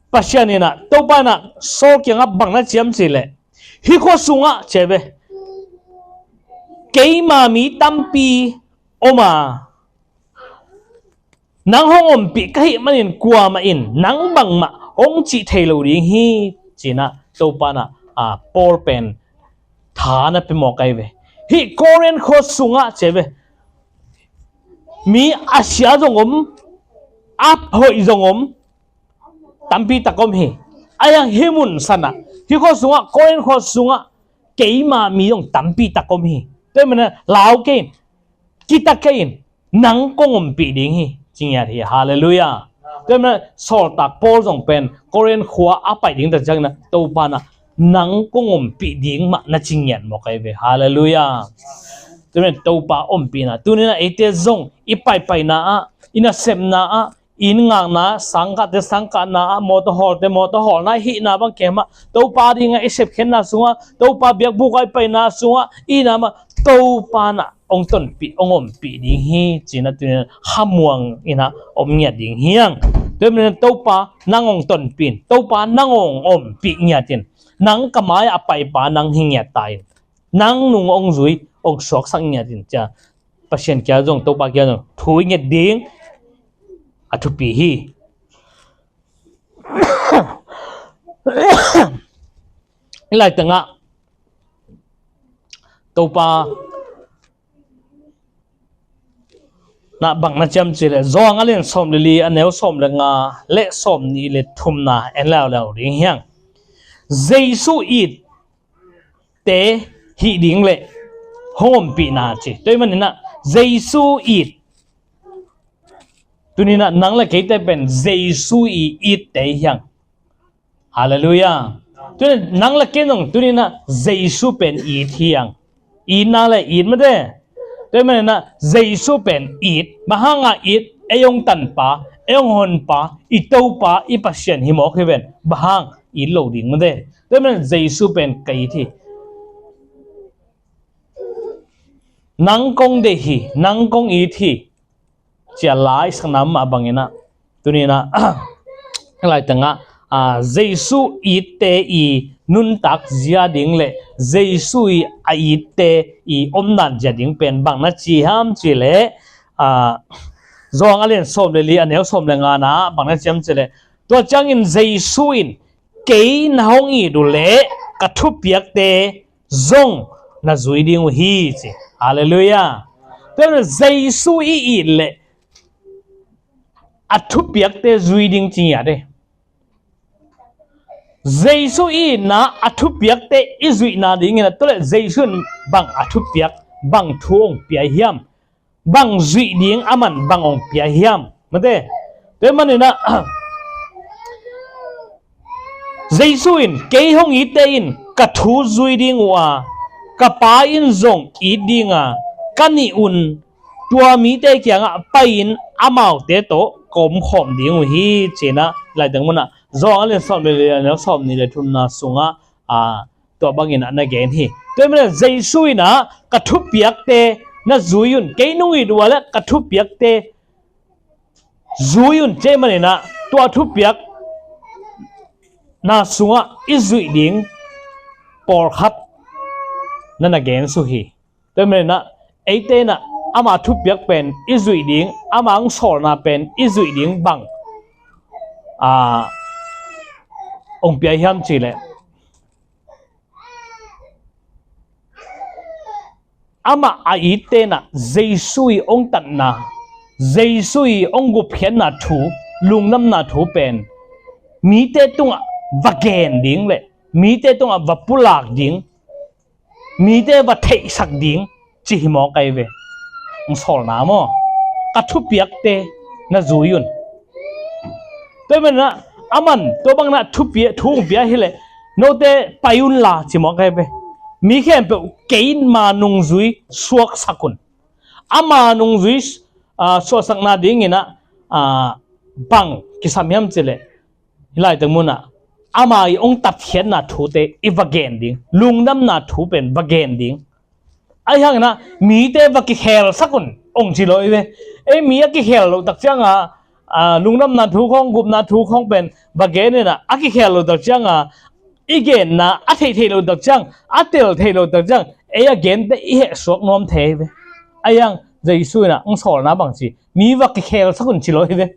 Pasian in ah, Topa in ah Saul kiangah bang na ci hiam cih leh, hih khua sungah ci ve, keima mi tampi om a, nang hong ompih ka hih manin kuamah in nang bangmah hong cih thei lo ding hi, ci-in ah Topa in ah, a, Paul pen tha na pia mawk ahi ve. Hih Korin khua sungah ci ve, mi a sia zong om, a hoih zong om, tampi tak om hi. Ahi hang hih mun sanah, hih khua sungah, Korin khua sungah keima mi zong tampi tak om hi. Tua ahih manin ah lau kei in, kita kei in, nang kong ompih ding hi, ci ngiat hi. Halleluiah. Tua ahih manin ah sawltak Paul zong pen Korin khua a pai ding tak ciangin ah, Topa in ah nang kong ompih ding mah na ci ngiat mawk ahi ve. Halleluiah. Tua ahih manin ah Topa ompihna, tuni-in ah eite zong i paipaina ah, i nasepna ah, inn ngakna, sangkahte sangkahna ah, mawtaw hawlte mawtaw hawlna, hihna bang kem ah, Topa dingah i sepkhiatna sungah, Topa biakbuk ah i paina sungah, i hihna mah Topa in ah hong tonpih, hong ompih ding hi, ci-in ah tuni-in ah khamuang in ah om ngiat ding hi hang. Tua ahih manin ah Topa nang hong tonpih in, Topa nang hong ompih ngiat in, nang ka mai-ah a paipa nang hi ngiat ta in, nang nung hong zui, hong suaksak ngiat in, ci-a Pasian kiang zong, Topa kiang zong thu i nget ding a thupi hi. Hih laitengah Topa in ah bang na ci hiam cih leh, Johan a lian sawm le li, a neu sawm le nga le sawmnih le thumna en leuleu ding hi hang. Jesu it te hih ding le hong ompihna ci. Tua ahih manin ah Jesu it, tuni-in ah nang le keite pen Jesu i it te hi hang. Halleluiah. Tuni-in ah nang le kei zong tuni-in ah Jesu pen it hi hang. Itna le it mate. Tua ahih manin ah Jesu pen it. Bang hanga it? Ei hong tanpa, ei hong honpa, i Topa, i Pasian hi mawk hi ven. Bang hang it lo ding mate. Tua ahih manin ah Jesu pen ka it hi. Nang kong deih hi, nang kong it hi, ci-a la i sakna mah bangin ah, tuni-in ah, hih laitengah, a, Jesu itte i nuntak zia ding le Jesu i a itte i omdan zia ding pen bang na ci hiam cih leh, a, Johan a lian sawm le li, a neu sawm le ngana bang na ci hiam cih leh, tua ciangin Jesu in, kei na hong it uh leh ka thupiakte zong na zui ding uh hi, ci. Halleluiah. Tua ahih manin Jesu i it leh a thupiakte zui ding ci ngiat e. Jesu i itna a thupiakte i zuihna dingin ah, tua leh Jesu in bang a thupiak, bang thu hong pia hiam? Bang zuih ding aman bang hong pia hiam? Mate. Tua ahih manin ah, Jesu in, kei hong itte in ka thu zui ding uh a, ka Pa in zong it ding a, ka nih un tua mite kiangah pai-in amaute tawh ka omkhawm ding uh hi, ci-in ah, laiteng munah Johan a lian sawm le li, a neu sawmnih le thumna sungah, a, tua bangin ah na gen hi. Tua ahih manin ah Jesu in ah, ka thupiakte na zui un, kei nong it uh leh ka thupiakte zui un, ci ahih manin ah, tua thupiakna sungah i zuih ding pawlkhat na na gen suh hi. Tua ahih manin ah, eite in ah ama thupiak pen i zuih ding, ama hong sawlna pen i zuih ding bang, a, hong pia hiam cih leh, amah a itte in ah Jesu i hong tatna, Jesu i hong gupkhiatna thu, lungdamna thu pen mite tungah va gen ding le mite tungah va pulak ding, mite va theihsak ding ci hi mawk ahi ve. Hong sawlna maw, ka thupiakte na zui un. Tua ahih manin ah, aman tua bangin ah thupia, thu hong pia hi leh, note pai unla ci mawk ahi ve. Mi khempeuh keima nungzui suaksak un. Ama nungzui, a, suahsakna dingin ah, a, bang kisam hiam cih leh, hih laiteng munah ama i hong tatkhiatna thute i va gen ding, lungdamna thu pen va gen ding. Ahi hangin ah mite va kikhelsak un hong ci lo hi ve. Ei mi a kikhel loh tak ciangin ah, lungdamna thu khawng, gupna thu khawng pen va gen in ah, a kikhel loh tak ciangin ah i genna a theih theih loh tak ciang, a tel theih loh tak ciang, ei a gente i hehsuak nuam thei hi ve. Ahi hang Jesu in ah hong sawlna bang ci, mi va kikhelsak un ci lo hi ve.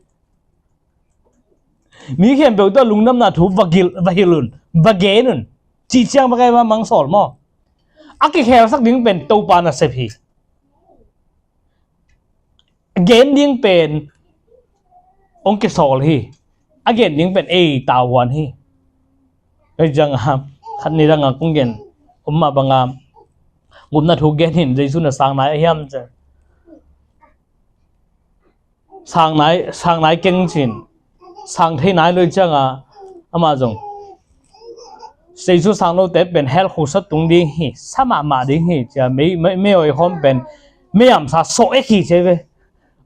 Mi khempeuh tawh lungdamna thu va gil, va hilh un, va gen un, cih ciang bek ahi ve, hong sawl maw. A kikhelsak ding pen Topa nasep hi. A gen ding pen hong kisawl hi. A gen ding pen ei tavuan hi. Ei ciang a, khat ni dang a kong gen om mah bang a, gupna thu gen in Jesu na sang nai a hiam ci. Sang nai, sang nai keng cin, sang thei nai lo hi ciang a, amah zong Jesu sang lote pen hell khuk sung tung ding hi, sa mahmah ding hi ci a, mei, mei, mei awi khawm pen mei amsa sawh ek hi ci ve.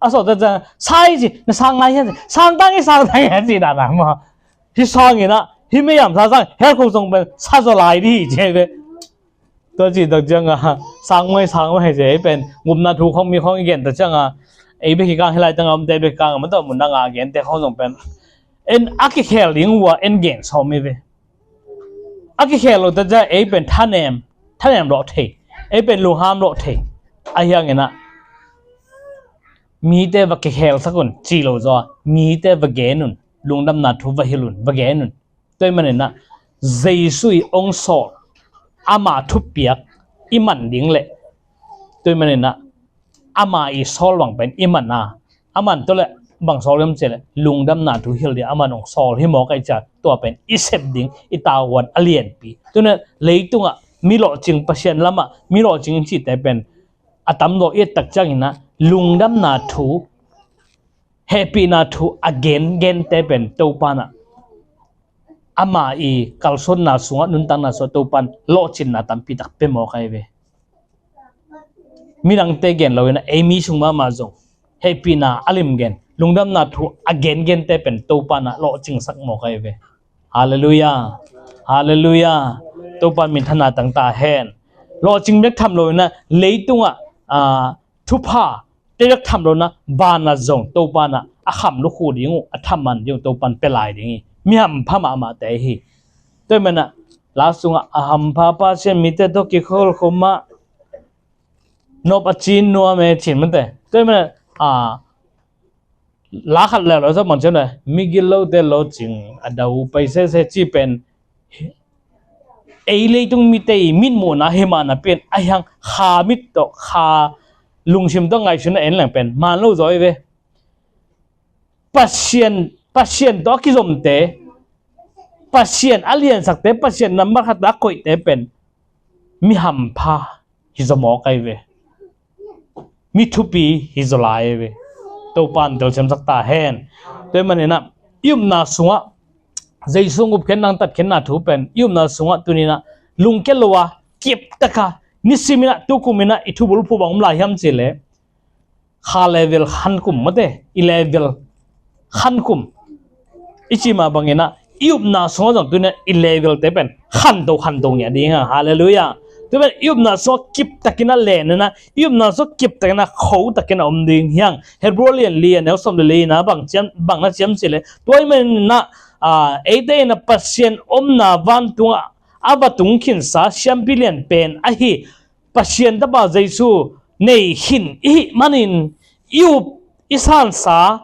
A sawh tak ciang, sa hi ci, na sang nai hiam ci, sang tang hi, sang tang hi ci dan a maw. Hih sang in ah, hih mei amsa sang, hell khuk sung pen sa zaw lai ding hi ci ve. Tua cih tak ciang a, sang mai, sang mai ci, ei pen gupna thu khawng mi khawng i gen tak ciang a, ei bek hi kang, hih lai tang a omte bek kang a, mah tawh mun dang a gente khawng zong pen en a kikhel ding uh a en gen sawm hi ve. A kikhel loh tak ciang ei pen thanem, thanem lawh thei, ei pen lungham lawh thei. Ahi hangin ah mite va kikhelsak un ci lo zaw a, mite va gen un, lungdamna thu va hilh un, va gen un. Tua ahih manin ah Jesu i hong sawl, ama thupiak i man ding leh, tua ahih manin ah ama i sawl bang pen i man a, aman tua leh bang sawl hiam cih leh lungdamna thu hilh ding aman hong sawl hi mawk ahih ciang, tua pen i sep ding, i tavuan a lianpi. Tua ahih manin leitungah mi lawhcing, Pasian lamah mi lawhcing i cihte pen a tam lo i et tak ciangin ah lungdamna thu, hehpihna thu a gen gente pen Topa in ah ama i kalsuanna sungah, nuntakna sungah Topa in lawhcinna tampi tak pia mawk ahi ve. Midangte gen lo in ah ei mi sung mahmah zong hehpihna a lim gen, lungdamna thu a gen gente pen Topa in ah lawhcingsak mawk ahi ve. Halleluiah. Halleluiah. Topa in minthanna tang ta hen. Lawhcing bek tham lo in ah leitungah, ah, thupha te bek tham lo in ah, vanah zong Topa in ah a kham lukhu ding uh, a thaman ding uh Topa in pia lai ding hi. Mi hampha mahmahte hi. Tua ahih manin ah la sungah a hampha Pasian mite tawh kikholh khawm ah nop a cin nuam e cin mate. Tua ahih manin ah, a, la khat leuleu zong bang ci hiam leh, migilo te lawhcing a dau pai sese cih pen ei leitung mite i mitmuhna hi mah napi in, ahi hang kha mit tawh, kha lungsim tawh ngaihsun a en leng pen man lo zaw hi ve. Pasian, Pasian tawh a kizomte, Pasian a liansakte, Pasian nambat khat a koihte pen mi hampha hi zaw mawk ahi ve. Mi thupi hi zaw lai ahi ve. Topa in telsiamsak ta hen. Tua ahih manin ah i upna sungah Jesu hong up khenna, hong tat khenna thu pen i upna sungah tuni in ah lungkia lo a, kiptak a, nisim in ah, tukum in ah i thubulphuh bang om lai hiam cih leh, kha level khankum mate, i level khankum i cih mah bangin ah i upna sungah zong tuni in ah i level te pen khanto, khanto ngiat ding hi hang. Halleluiah. Tua pen i upna sungah kiptak in ah len in ah, i upna sungah kiptak in ah khotak in ah om ding hi hang. Hebrew lian li a neu sawm le li in ah bang ci hiam, bang na ci hiam cih leh, tua ahih manin ah, ah, eite in ah Pasian omna vantungah a va tung khinsa siampi lian pen ahi Pasian Tapa Jesu nei khin i hih manin i up, i sansa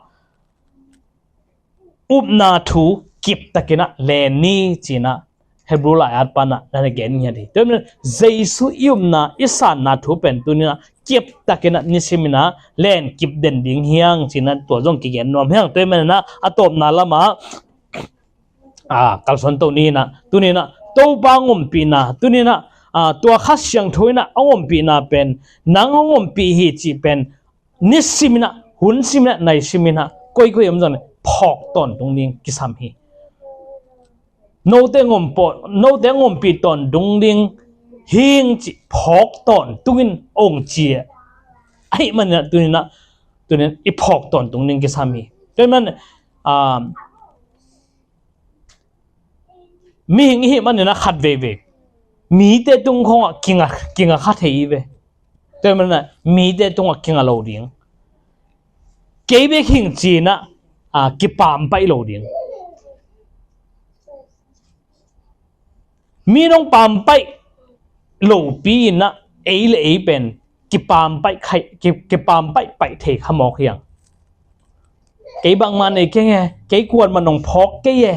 upna thu kiptak in ah len ni ci in ah Hebrew lai-at pa in ah na gen ngiat hi. Tua ahih manin Jesu i upna, i sanna thu pen tuni in ah kiptak in ah nisim in ah len kip den ding hi hang ci in ah tua zong kigen nuam hi hang. Tua ahih manin ah a tawpna lamah, a, kalsuan to ni in ah, tuni in ah Topa hong ompihna, tuni in ah, a, tua Kha Siangtho in ah hong ompihna pen, nang hong ompih hi cih pen nisim in ah, hun sim in ah, nai sim in ah, koikoi om zong in phawk tawntung ding kisam hi. Note hong ompih, note hong ompih tawntung ding hing cih phawk tawntung in hong ci a, ahih manin ah tuni in ah, tuni in i phawk tawntung ding kisam hi. Tua ahih manin, a, mihing i hih manin ah khat veivei mite tung khawngah kinga, kinga kha thei hi ve. Tua hi manin ah mite tungah kinga lo ding. Kei bek hing ci-in ah, a, kipaampaih lo ding. Mi nong paampaih lopi-in ah ei le ei pen kipaampaih khai, ki, kipaampaih paih thei kha mawk hi hang. Kei bangmah nei keng e, kei kuaman hong phawk kei e,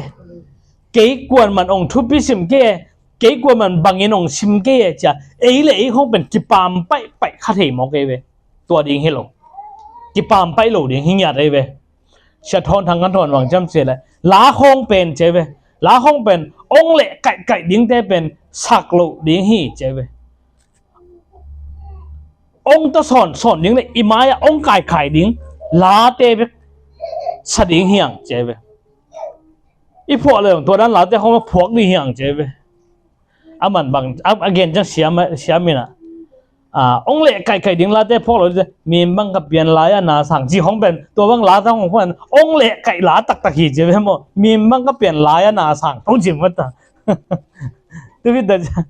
kei kuaman hong thupi sim kei e, kei kuaman bangin hong sim kei e, ci-a ei le ei khawng pen kipaampaih paih kha thei mawk ei ve. Tua ding hi lo. Kipaampaih lo ding hi ngiat ei ve. Sia Thawn Thang Khan Thawn bang ci hiam cih leh, la khawng pen ci ei ve, la khawng pen hong leh kaihkaih dingte pen sak loh ding hi ci ei ve. Hong tawh sawn, sawn ding le i mai-ah hong kaikai ding late bek sa ding hi hang ci ei ve. I phuah le zong tua dan late khawng phuak ding hi hang ci ei ve. Aman bang, a, a gen ciang siam, siam in ah, a, hong leh kaihkaih ding late phuak lo ding, mi bang ka pian lai-a na sang, ci khawng pen, tua bang late khawng pen hong leh kaih la taktak hi ci ei ve maw. Mi bang ka pian lai-a na sang, hong ci mawk ta. Tu khit teh ciang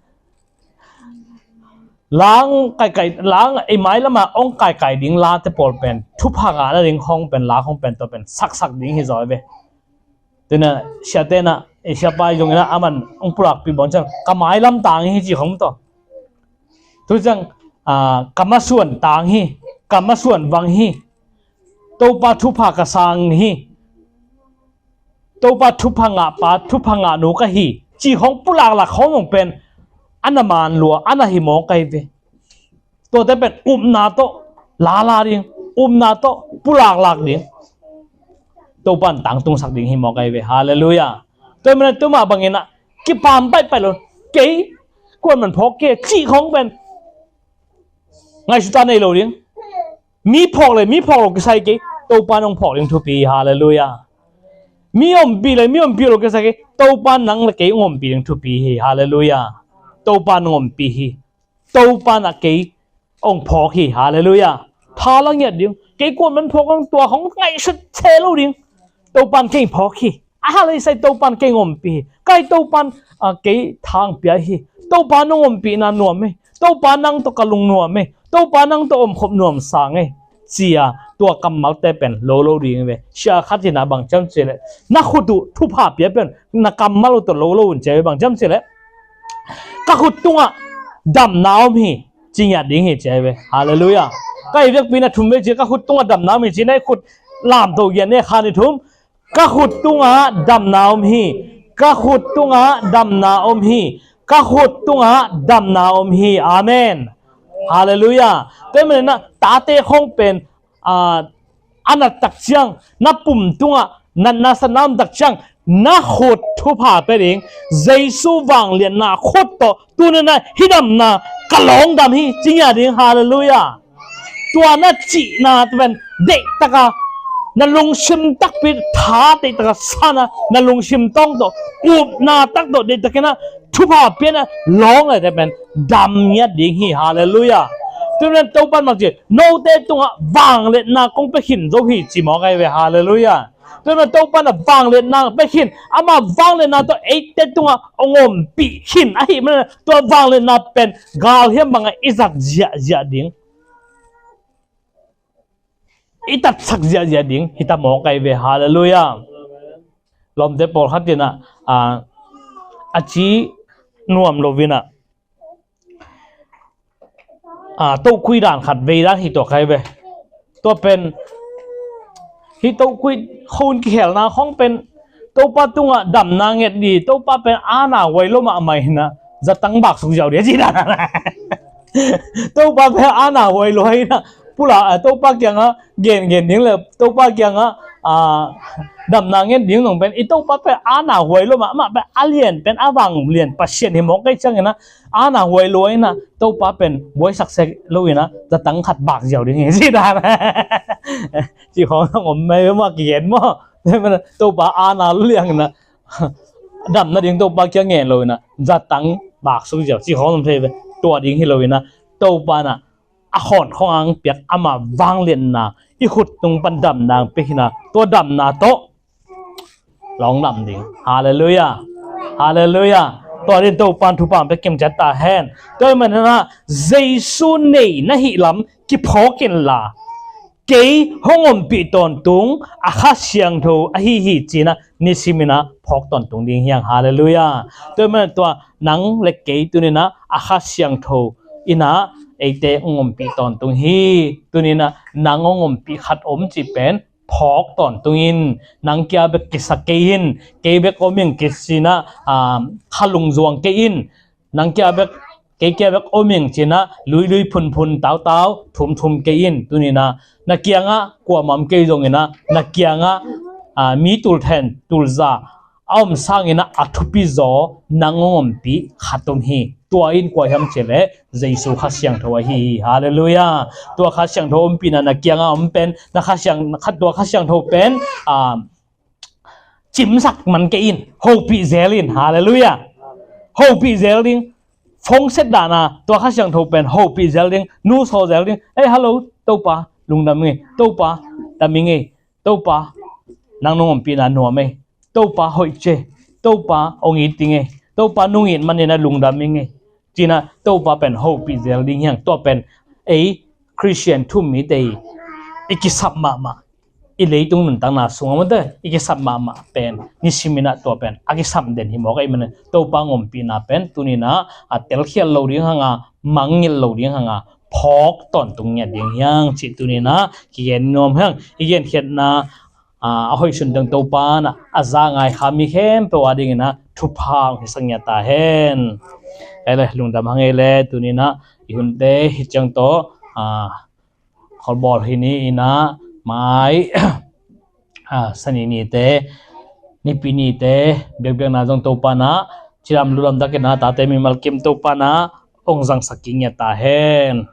la hong kaikai, la hong i mai lamah hong kaikai ding late pawl pen thupha ngah nading khawng pen, la khawng pen tua pen saksak ding hi zaw ei ve. Tua hi-in ah siate in ah, eh, siapa hi zongin ah aman hong pulakpih bang ciang, ka mailam tang hi ci khawng tawh. Tu ciang, a, ka masuan tang hi, ka masuan vang hi, Topa thupha ka sang hi, Topa thupha ngahpa, thupha ngahnu ka hi, ci khawng pulaklak khawng zong pen a na man lua, a na hi mawk ei ve. Tuate pen upna tawh lala ding, upna tawh pulaklak ding. Topa in tangtungsak ding hi mawk ei ve. Halleluiah. Tua hi manin ah tu mah bangin ah kipaampaih paih lo. Kei kuaman phawk kei e ci khawng pen ngaihsut a nei lo ding. Mi phawk le mi phawk lo kisai kei, Topa in hong phawk ding thupi hi. Halleluiah. Mi ompih le mi ompih lo kisai kei, Topa in nang le kei hong ompih ding thupi hi. Halleluiah. Topa in hong ompih hi. Topa in ah kei hong phawk hi. Halleluiah. Tha la ngiat ding. Kei kuaman phawk hong, tua hong ngaihsut se lo ding. Topa in kei phawk hi. A hal ei sai, Topa in kei hong ompih hi. Kai, Topa in, a, kei tha hong pia hi. Topa in hong ompihna nuam hi. Topa, nang tawh ka lungnuam hi. Topa, nang tawh omkhop nuam sang hi, ci-a tua kammalte pen lo lo ding ve. Sia khat in ah bang ci hiam cih leh, na khut uh thupha pia pen na kammal uh tawh lo lo un ci ei ve. Bang ci hiam cih leh, ka khut tungah damna om hi, ci ngiat ding hi ci ei ve. Halleluiah. Ka i vekpi-in ah thum vei ci, ka khut tungah damna om hi ci-in ah i khut lamto gen ni, khat, nih, thum. Ka khut tungah damna om hi. Ka khut tungah damna om hi. Ka khut tungah damna om hi. Amen. Halleluiah. Tua hi manin ah tate khawng pen, a, a nat tak ciang, na pum tungah natna satna om tak ciang, na khut thupha pia ding. Jesu vangliatna khut tawh tuni-in ah hih damna ka lawng dam hi, ci ngiat ding. Halleluiah. Tua na cihna pen deihtak a, na lungsim takpi tha deihtak a san a, na lungsim tawng tawh, upna tak tawh deihtakin ah thupha pia-in ah lawng lete pen dam ngiat ding hi. Halleluiah. Tua hi manin ah Topa in bang ci, note tungah vangliatna kong pia khin zo hi, ci mawk ei ve. Halleluiah. Tua hi manin ah Topa in ah vangliatna pia khin, ama vangliatna tawh eite tungah hong ompih khin ahih manin ah tua vangliatna pen galhiam bangah i zat ziahziah ding, i tatsak ziahziah ding hi ta mawk ei ve. Halleluiah. Lawmte pawlkhat in ah, a, a ci nuam lo-in ah, a, tokui dan khat vei dan hi tuak ei ve. Tua pen, hih tokui khun kikhelna khawng pen, Topa tungah damna nget ding, Topa pen ana huai lo mahmah hi-in ah, zatang baksuk ziau ding, ci dan. Topa pen ana huai lo hi-in ah, pulak, a, Topa kiangah gengen ding le, Topa kiangah, a, damna nget ding zong pen, i Topa pen ana huai lo mahmah pen, a lian pen, a vanglian Pasian hi mawk ei ciangin ah, ana huai lo hi-in ah, Topa pen buaisak se lo-in ah, zatang khat bak ziau ding hi, ci dan. Ci khawng zong om mai ve maw, kigen maw. Topa ana lo liangin ah, damna ding Topa kiang ngen lo-in ah, zatang baksuk ziau, ci khawng zong thei ve. Tua ding hi lo-in ah, Topa in ah a khawn khawng ang piak, ama vangliatna i khut tung pan damna ang piak hi-in ah, tua damna tawh lawng dam ding. Halleluiah. Halleluiah. Tua dingin Topa'n thupha hong pia kimciat ta hen. Tua ahih manin ah Jesu nei na hih lam kiphawk inla, kei hong ompih tawntung a Kha Siangtho ahi hi ci-in ah nisimin ah phawk tawntung ding hi hang. Halleluiah. Tua ahih manin tua nang le kei tuni-in ah a Kha Siangtho in ah eite hong ompih tawntung hi. Tuni-in ah nang hong ompih khat om cih pen phawk tawntung in, nang kia bek kisa kei in, kei bek om ing kici-in ah, ah, kha lungzuang kei in, nang kia bek, kei kia bek om ing ci-in ah luilui phunphun tautau thumthum kei in. Tuni-in ah na kiangah kuamah om kei zongin ah na kiangah, ah, mi tulthen tulzah a om sangin ah a thupi zaw nang hong ompih khat om hi. Tua in kua hiam cih leh Jesu Kha Siangtho ahi hi. Halleluiah. Tua Kha Siangtho ompihna na kiangah om pen, na Kha Siang, khat tua Kha Siangtho pen, ah, cimsak man kei in, hopih zel in. Halleluiah. Hopih zel ding. Phone set dan a tua Kha Siangtho pen hopih zel ding, nusaw zel ding. Ei, hello, Topa, lungdam ing ei. Topa, dam ing ei. Topa, nang nong ompihna nuam ei. Topa hoih ci ei. Topa hong it ing ei. Topa nong it manin ah lungdam ing ei. Ci-in ah Topa pen hopih zel ding hi hang. Tua pen ei Khristian thu-um mite i kisap mahmah, i leitung nuntakna sungah mate i kisap mahmah pen nisimin ah tua pen a kisam den hi mawk ahih manin Topa hong ompihna pen tuni-in ah a telkhial lo ding hang a, mangngilh lo ding hang a, phawk tawntung ngiat ding hi hang cih tuni-in ah kigen nuam hi hang. I genkhiatna, ah, a hoih sun teng Topa in ah a za ngai kha mi khempeuh a dingin ah thupha hong hisak ngiat ta hen. Ei le, lungdam hang ei le. Tuni-in ah i hunte hi ciang tawh, ah, kholbawl hi ni-in ah mai, ah, sani nite, nipi nite, biakbiakna zong Topa in ah cidam ludam takin ah tate mimal kim Topa in ah hong zangsak kik ngiat ta hen.